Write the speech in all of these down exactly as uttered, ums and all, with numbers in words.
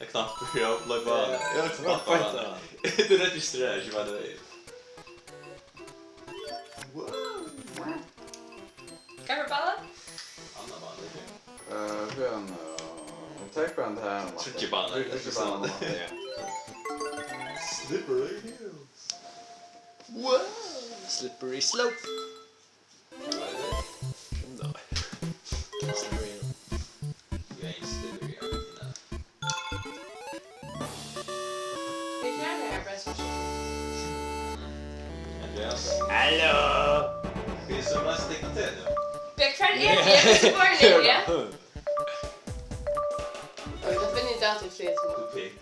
Eg knappliga loyp á hann. Ja, eg knappliga loyp á hann. Tú registrerar ikki, by the way. Wow. Hvat fyri bana? Annar bani, ok. Eh, hvat er hann, eh, Attack Band her? Tríggir banar, tríggir banar, ja. Slippery Hills. Wow. Slippery slope. Nei. Slippery. Andreas. Hallo. Hví so mest teknisk til? Hvussu var tað, ja? Oj, tað finni eg dato fyri. Tú pikk.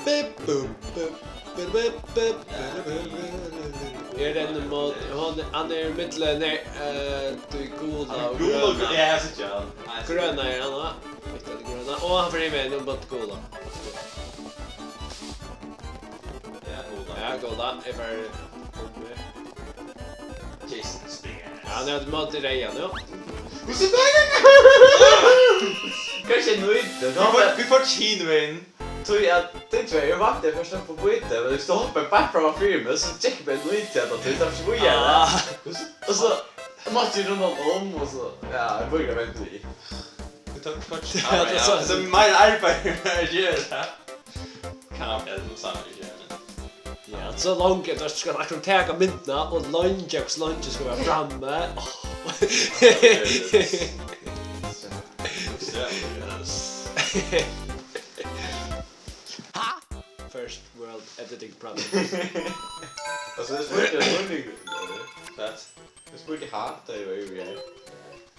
Bip, bum, bum, bip, bip, bip, bip, bip. Er den mot, hon, hann er í millum, nei, eh, tí gula og gula og grøna. Ja, eg síggi hann. Grøna er hann, va? Mitt í grøna. Og hann fer í vegin um mot gula. Ja, gula. Ja, gula. Eg fer. Jesus, big ass. Ja, hann er móti reyða nú. Hvussu var tað? Kanska nú. Vit fóru, vit fóru hin vegin. Tí at tey tvey, eg vakti fyrst upp á býtið, men viss tú hoppar bara fram fyri meg, so gekk bara nú til at tú tar så mye. Ah. Og so måtte eg rundt om, og så, ja, eg burde vente litt. Vit tóku fyrst. Ja, ja, ja. So meira arbeiði at gera. Kann eg nú saman gera. Ja, so langt at tú skal akkurát taka myndina og leingja, hvussu leingi skal vera frammi. Åh. Seriøst. Ha? First world editing problem. Altso, eg spurdi, eg spurdi, hvat? Eg spurdi, ha, tá eg var yvir her.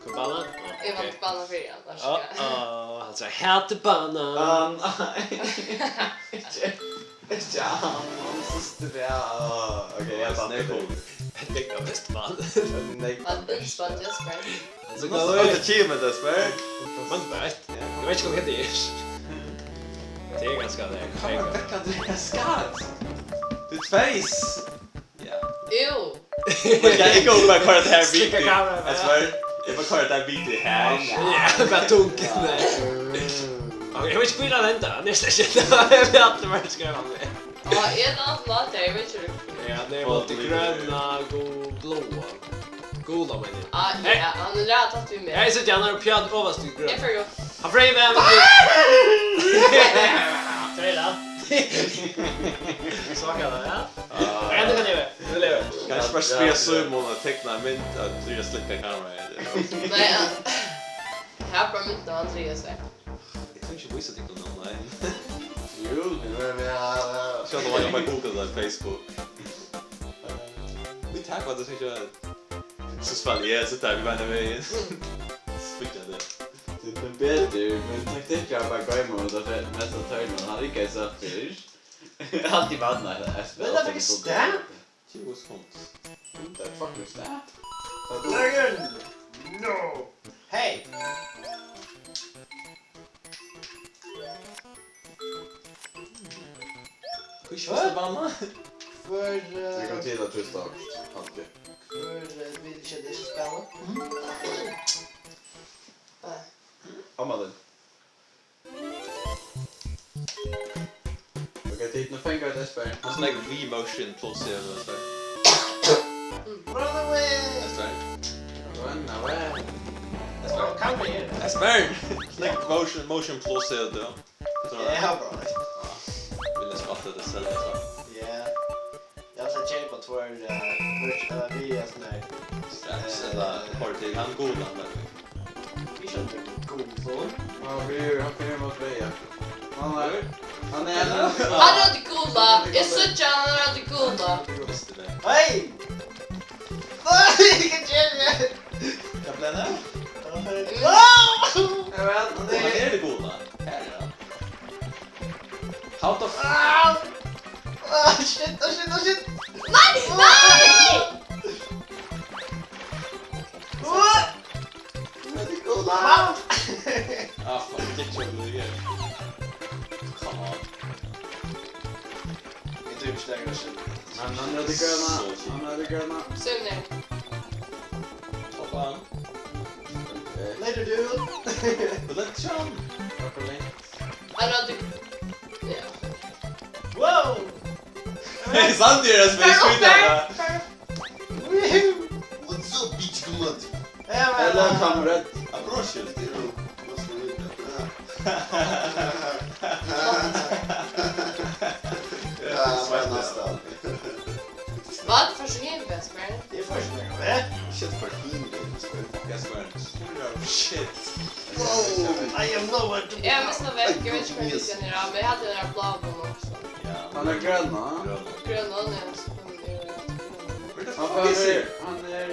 Hvør vann? Eg vann, ok. Vann fyri hann, vær so góð. Uh-oh, hann sigur, "Hatt er banan." Um, nei. Ikki, ikki hann, hann systir, ja, uh, ok, eg vann. Snakk um. Eg vann best, mann. Vann best, vann just best. Altso, hvat er tað, Jesper? Vann best. Ja. Eg veit ikki, hvat tað er. Tað er ganska, tað er ganska. Hvat, hvat, hvat er skatt? Tú ert feis. Ja. Jú. Men eg kann bara koyra tað her við. Slikka kameraet, ja. Eg svær, eg bara koyra tað her við her. Ja, bara tungt. Ja. Ok, eg veit ikki, hví hann endar. Hann er slett ikki. Eg veit ikki, hvat hann skal. Á, er tað annað, eg veit ikki. Ja, tað er móti grøna og bláa. Gula, meini eg. Á, ja, hann er rætt aftur við meg. Eg síggi, hann er uppi á ovast í grøn. Eg fer jú. Hann fer við meg. Tvey, ja. Svaka, ja. Ah. Ja, tað kann eg vera. Tað levi eg. Kanska bara spyrja Símun at tekna ein mynd av tí at slikka kameraið. Nei, ja. Her er bara mynd av Andreas her. Eg kann ikki vísa tykkum nú, nei. Jú, tað verður við at, skal tú bara googla tað á Facebook? Vit taka tað, so ikki. So spæli eg, so taka vit bara vegin. Spilla tað. Tað er betur, men taktikkur er bara goyma út av mesta tørninum. Hann riggar seg aftur. Altíð vann, nei, tað er. Men tað fekk eg stað. Tjúgu sekund. Tað er fucking stað. Dragon! No! Hey! Hví ikki fyrsta bana? Hvør, eh, tað kom til at trýsta á alt, ja. Hvør, eh, vil ikki at eg skal spæla? Nei. Amma tín. Ok, tit, nú fanga vit Espen. Hann snakk V-motion plus, ja, Espen. Run away! Espen. Run away. Espen. Come here. Espen! Snakk motion, motion plus, ja, du. Ja, bro. Vil eg spotta tað sjálv, so? Ja. Eg ætli at keypa tveir, eh, merch, eh, við, eh, sånn her, straps, eh, ella, eh, party, hann gula, men. Vit skilja gula. Ja, vit, hann fer mot vegin. Hann er, hann er. Hann er gula. Eg síggi hann, hann er gula. Visti tað. Hey! Nei, hvat ger eg? Hvat bleiv tað? Wow! Ja, men, hann er gula. Her, ja. How the f- Ah! Ah, shit, oh shit, oh shit! Nei, nei! What? Let it go, man! Ah, fuck, get your way here. Come on. Eg trúgvi ikki, tað er grønt. Hann, hann er tað grøna, hann er tað grøna. Sunnur. Hoppa. Later, dude. But let's jump. Takk fyri link. Hann er tað. Ja. Wow! Hey, Sandy er spælt skjúta. Woohoo! What's up, bitch, come on. Ja, men, ella, eh, kamerat. Approach it. Ja, men næsta. Hvat for så hin, Vesper? Eg fái ikki nakað, eh? Shit for hin, Vesper. Vesper. Shit. Wow. I am nowhere to be found. Eg misti vekk, eg veit ikki hvar eg misti hann her, men eg hevði ein blá blá også. Ja. Hann er grøn, va? Grøn. Grøn, hann er, hann er, hann er,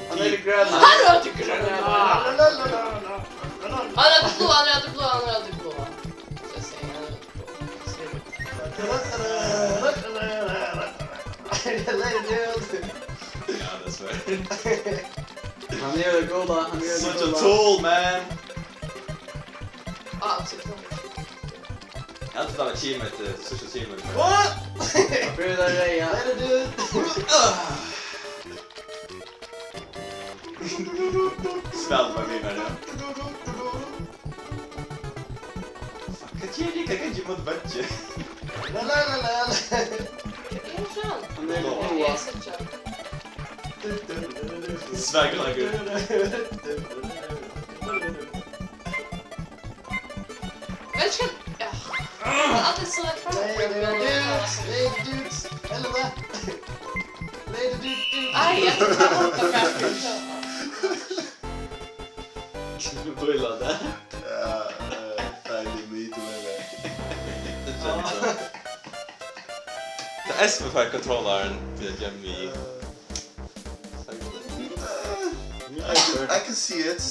hann er Grøna. Hann er altíð grøn. Hann er altíð blá, hann er altíð blá, hann er altíð blá. So eg sigi, hann er altíð blá. Ja, tað er svært. Hann er ein góður, hann er ein góður. Such a tool, man. Ah, so tool. Eg helt tað var teammate, eh, síðsta teammate. What? Hann byrjar at reiða. Later, dude. Spæl bara við mær, ja. Fuck, hvat ger eg? Hvat ger eg móti veggi? La, la, la, la, la. Eg eri fram. Hann er Noah. Eg síggi. Svakligur. Veit ikki hvat, ja. Allir so langt fram. Later, dudes. Later, dudes. Helvete. Later, dudes, dudes. Ai, eg ætli ikki at hoppa fram. Bíla tað. Ja, eh, deilig video, men, eh. Tað er S V fær kontrollaren fyri at gera meg. I can, I can see it.